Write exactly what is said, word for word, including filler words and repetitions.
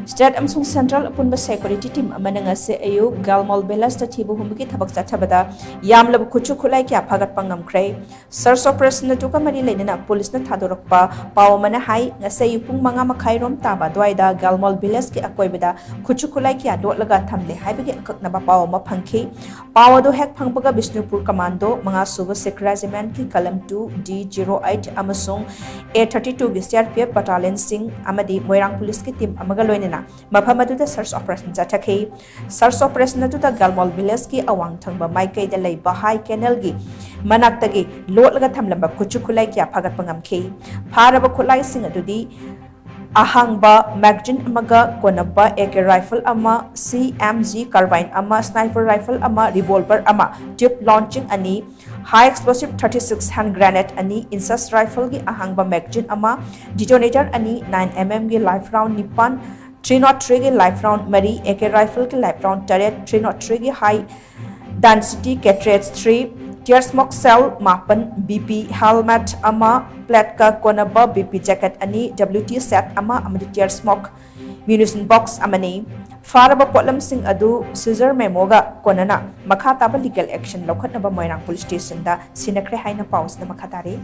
State ꯑꯃꯁꯨꯡ Central ꯑꯄꯨꯟꯕ security team ꯑꯃꯅ ꯉꯁꯤ ꯑꯌꯨꯛ ꯒꯥꯜꯃꯣꯜ village ꯇ ꯊꯤꯕ ꯍꯨꯝꯕꯒꯤ ꯊꯕꯛ ꯆꯠꯊꯕꯗ ꯌꯥꯝꯂꯕ ꯈꯨꯠꯁꯨ ꯈꯨꯠꯂꯥꯏ ꯀꯌꯥ ꯐꯥꯒꯠꯄ ꯉꯝꯈ꯭ꯔꯦ꯫ Search operation ꯑꯗꯨꯒ ꯃꯔꯤ ꯂꯩꯅꯅ police ꯅ ꯊꯥꯗꯣꯔꯛꯄ ꯄꯥꯎ ꯑꯃꯅ ꯍꯥꯏ, ꯉꯁꯤ ꯑꯌꯨꯛ ꯄꯨꯡ ꯃꯉꯥ ꯃꯈꯥꯏ ꯔꯣꯝ ꯇꯥꯕ ꯑꯗꯨꯋꯥꯏꯗ ꯒꯥꯜꯃꯣꯜ village ꯀꯤ ꯑꯀꯣꯏꯕꯗ ꯈꯨꯠꯁꯨ ꯈꯨꯠꯂꯥꯏ ꯀꯌꯥ ꯂꯣꯠꯂꯒ ꯊꯝꯂꯦ ꯍꯥꯏꯕꯒꯤ ꯑꯀꯛꯅꯕ ꯄꯥꯎ ꯑꯃ ꯐꯪꯈꯤ꯫ ꯄꯥꯎ ꯑꯗꯨ ꯍꯦꯛ ꯐꯪꯕꯒ ꯕꯤꯁꯅꯨꯄꯨꯔ commando, ꯃꯉꯥ ꯁꯨꯕ Sikh regiment ꯀꯤ column two D zero eight ꯑꯃꯁꯨꯡ A thirty two ꯒꯤ C R P F battalion ꯁꯤꯡ ꯑꯃꯗꯤ ꯃꯣꯏꯔꯥꯡ police ꯀꯤ team ꯑꯃꯒ ꯂꯣꯏꯅꯅ ꯃꯐꯝ ꯑꯗꯨꯗ search operation ꯆꯠꯊꯈꯤ꯫ Search operation ꯑꯗꯨꯗ ꯒꯥꯜꯃꯣꯜ village ꯀꯤ ꯑꯋꯥꯡ ꯊꯪꯕ ꯃꯥꯏꯀꯩꯗ ꯂꯩꯕ high canal ꯒꯤ ꯃꯅꯥꯛꯇꯒꯤ ꯂꯣꯠꯂꯒ ꯊꯝꯂꯝꯕ ꯈꯨꯠꯁꯨ ꯈꯨꯠꯂꯥꯏ ꯀꯌꯥ ꯐꯥꯒꯠꯄ ꯉꯝꯈꯤ꯫ ꯐꯥꯔꯕ ꯈꯨꯠꯂꯥꯏꯁꯤꯡ ꯑꯗꯨꯗꯤ ꯑꯍꯥꯡꯕ magazine ꯑꯃꯒ ꯀꯣꯟꯅꯕ A K rifle ꯑꯃ, C M G carbine ꯑꯃ, sniper rifle ꯑꯃ, revolver ꯑꯃ, tube launching ꯑꯅꯤ, high explosive thirty six hand grenade ꯑꯅꯤ, INSAS rifle ꯒꯤ ꯑꯍꯥꯡꯕ magazine ꯑꯃ, detonator ꯑꯅꯤ, nine M M ꯒꯤ live round ꯅꯤꯄꯥꯟ, three nought three ꯒꯤ live round ꯃꯔꯤ, A K rifle ꯒꯤ live round ꯇꯔꯦꯠ, three nought three ꯒꯤ high density cartridge three, tear smoke shell ꯃꯥꯄꯟ, B P helmet ꯑꯃ, plate ꯀ ꯀꯣꯟꯅꯕ B P jacket ꯑꯅꯤ, W T set ꯑꯃ ꯑꯃꯗꯤ tear smoke munition box ꯑꯃꯅꯤ꯫ ꯐꯥꯔꯕ ꯄꯣꯠꯂꯝꯁꯤꯡ ꯑꯗꯨ seizure memo ꯒ ꯀꯣꯟꯅꯅ ꯃꯈꯥ ꯇꯥꯕ legal action ꯂꯧꯈꯠꯅꯕ ꯃꯣꯏꯔꯥꯡ police station ꯗ ꯁꯤꯟꯅꯈ꯭ꯔꯦ ꯍꯥꯏꯅ ꯄꯥꯎꯁꯤꯅ ꯃꯈꯥ ꯇꯥꯔꯤ꯫